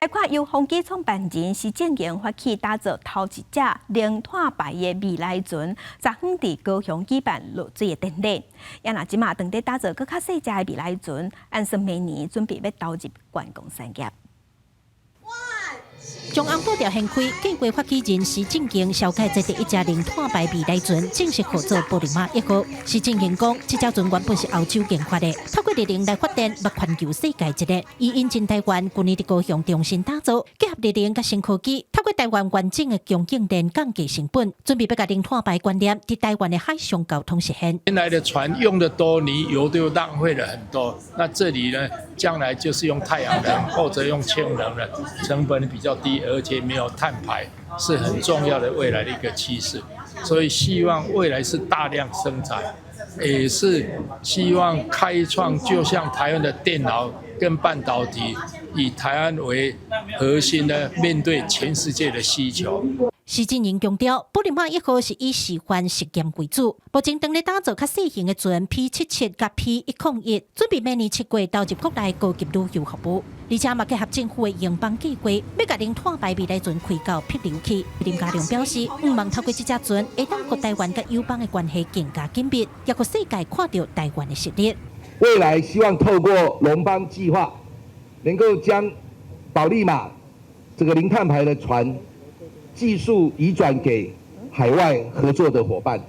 來看由宏碁創辦人施正榮發起打造頭一隻零碳排的未來船，昨昏佇高雄舉辦落水的典禮。也若這馬當咧打造閣較細隻的未來船，按算明年準備欲投入觀光產業。中央步調掀開，計劃發起人施正榮紹介這第一隻零碳排未來船正式號做寶麗馬一號。施正榮講，這隻船原本是歐洲研發的，透過熱能來發電，欲環球世界一日。伊引進台灣，去年佇高雄重新打造，結合熱能佮新科技，透過台灣完整的供應鏈降低成本，準備欲共零碳排觀念佇台灣的海上交通實現。原來的船用得多，你油就浪費了很多。那這裡呢，將來就是用太陽能或者用氫能了，成本比較低，而且沒有碳排，是很重要的未來的一個趨勢。所以希望未來是大量生產，也是希望開創，就像台灣的電腦跟半導體，以台灣為核心呢，面對全世界的需求。施正榮強調，寶麗馬一號是以示範實驗為主，目前正咧打造較細型的船 P77佮 P101，準備明年7月投入國內高級旅遊服務，而且嘛結合政府的榮邦計劃，欲共零碳排未來船開到帛琉去。林佳龍表示，向望透過這隻船，會當予台灣佮友邦的關係更加緊密，也予世界看著台灣的實力。未來希望透過榮邦計劃，能夠將寶麗馬這個零碳排的船技術移轉給海外合作的夥伴，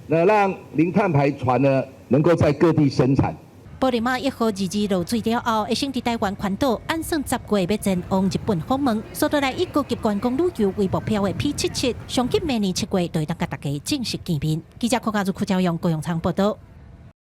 那讓零碳排船呢能夠在各地生產。寶麗馬一號22落水了後，會先佇台灣環島，按算10月欲前往日本訪問。接落來以高級觀光旅遊為目標的 P77，上緊明年7月就會當佮大家正式見面。記者柯家如、柯昭陽、高永昌報道。